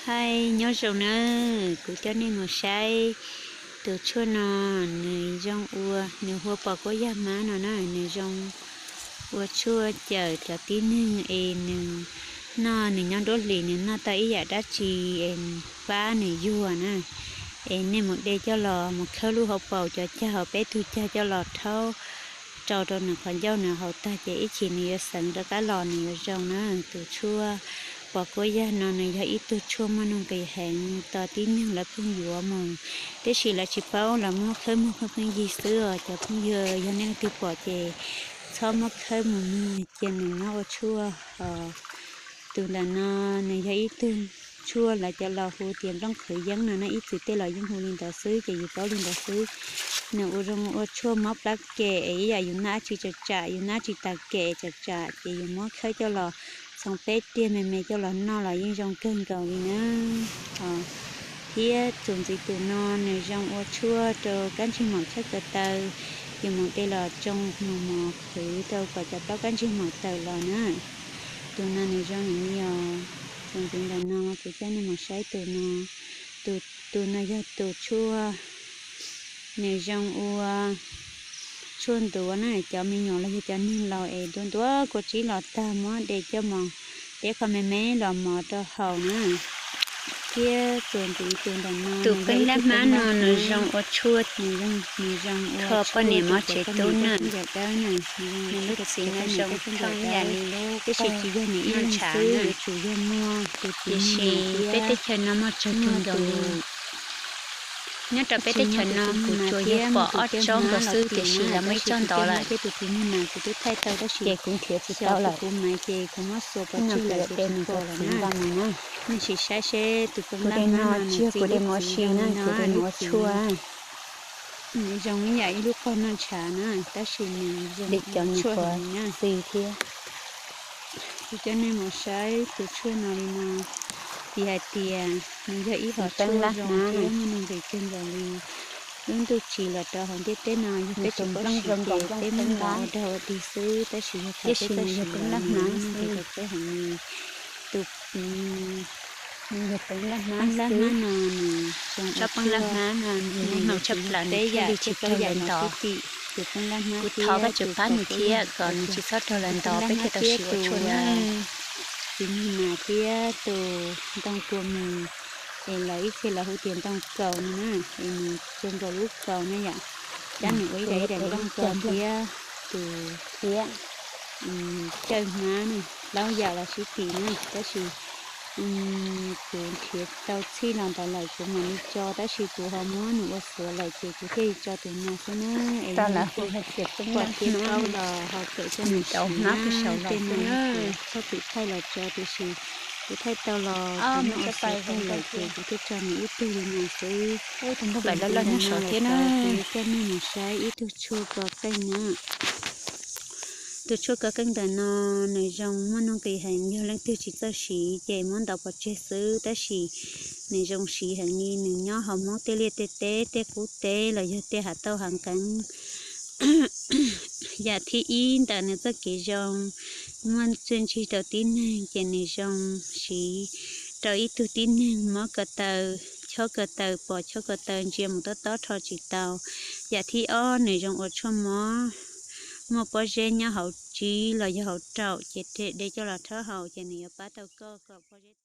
Hais nyob zoo na, kuv coj nej mus saib tus tshuaj no, nws zoo ua, nws hu ua pos kuab yaj hmab no na, nws zoo ua tshuaj cawm cov tib neeg es nws noj, nws nyob nruab hlis nws noj tau ib yam dab tsi es pab nws yuag na. Es nej mus de coj los mus khawb lub hauv paus cov cag hauv peb tug cag coj los rhaub rau rau nws qhov ncauj nws haus tag ces ib chim nws yuav xeev rov qab los nws yuav zoo na. Tus tshuaj pos kuab yaj no nws yog ib tug tshuaj muaj nuj nqis heev, tos tib neeg lawv pheej yuav mus, tiam sis lawv tsis paub, lawv muab khawb muag pheej pheej yig xwb os. Cov phooj ywg, yog nej leej twg pom ces txhob muab khawb mus muag, cia nws nyob ua tshuaj. Tus ntawm no nws yog ib tug tshuaj lawv cov laus hu tias nplooj qhwv yeeb no na, ib txwm tej laus yeej hu li ntawd xwb ces yus paub li ntawd xwb. Nws ua zoo ua tshuaj mob plab kem es ib yam yus noj dab tsi tsam tsam, yus noj dab tsi tas kem tsam tsam ces yus muab khawb coj los txhoov peb tiag me me coj los noj los yeej zoo kawg nkaus li na. Thiab tus ntxiv tus no nws zoo ua tshuaj rau kab ntsej muag tshawb ko taw, yus mus de los tsoo mos mos qhwv rau kom cov plaub kab ntsej muag tawm los na. Tus no nws zoo heev li os. Tus ntxiv ntawm no kuv coj nej mus saib tus no. Tus, tus no yog tus tshuaj, nws zoo ua tshuaj ntuav na, cov me nyuam los yog cov neeg laus es ntuav ntuav kua tsib los tag muab de coj mos, de qho me me los mos rau haus na. Thiab tus ntxiv tus ntawm no, tus peeb lab hmab no nws zoo ua tshuaj, nws zoo ua tshuaj poj niam mob tsev tub na. Nws lub txiv no zoo thooj ib yam li lub, tiam sis tsis yog nws ib leeg xwb, yuav tsum yog muaj tus, tiam sis peb teb chaws no muaj tsawg tus nkaus li. Nyob rau peb teb chaws no kuv tsuas yog pom ob tsob nkaus xwb tiam sis lawv muaj ib tsob ntov lawm. Ces kuv nrhiav tsis tau lawm. Kuv mas ces kuv muab xuas pov tseg lawm, nws sim saib seb tus peeb lab hmab no nws txi lub txiv zoo li no, lub txiv zoo ib yam ib lub qog noj ntshav na, tab sis nws zoo ua tshuaj heev na. Kuv coj nej mus saib tus tshuaj no li no, vim hais tias nws yog ib hom tshuaj zoo thiab muaj nuj nqis kawg nkaus li. Lub ntuj tsim los rau hauv ntiaj teb no yog peb tsis paub siv ces peb muab los ua dog ua dig xwb, tab sis yog thaum peb txawj siv lawm nws muaj nuj nqis rau peb heev li. Tus peeb lab hmab no nws zoo ua tshuaj, nws muaj tshaj plaws, nws thiaj li tsis raug lawv ntov. Kuv thov koj tsum pab nws thiab kom nws tsis txhob raug lawv ntov, peb thiaj tau siv ua tshuaj na. Txiv Nplooj Nas thiab tus ntoo kua mis, es lawv ib txhia lawv hu tias ntoo kaus no na, es nws zoo nkaus lub kaus na yom. Cab nws ua ib daim ib daim ntoo kaus thiab tus thiab cawj hmab na, plaub yam los sib tim na, tab sis kuv nrhiav tau txhij los ntawd lawm kuv mam li tso, tab sis kuv ho muab nws ua xuav lawm ces kuv thiaj li tso tus no xwb na. Es yog leej twg pom thiab paub los ho kawm coj nws siv na. Tej no kuv txhob pum thaij los tso tiam sis kuv thaij tau los kuv muab ua xuav tag lawm ces kuv thiaj tso nws ib tug li no xwb. Tus ntoo kaus no lawm tso, kuv coj nej mus saib ib tug tshuaj kov qeej na. Tus tshuaj kov qeej ntawm no nws zoo muaj nuj nqis heev, yog leej twg tsis txawj siv ces muab ntov pov tseg xwb, tab sis nws zoo siv heev li. Nws nyob hauv Hmoob tej liaj tej teb, tej qub teb los yog tej hav tauj hav nqeeb. Yam thib ib ntawm nws txoj kev zoo, muaj txiaj ntsig rau tib neeg ces nws zoo siv rau ib tug tib neeg mob ko taw, chob ko taw, pos chob ko taw, ntsia mus tob tob rho tsis tau. Yam thib ob nws zoo ua tshuaj mob, muaj pob zeb nyob hauv tsib los yog hauv raum ces de coj los rhaub haus ces nws yuav pab tau koj kom pob zeb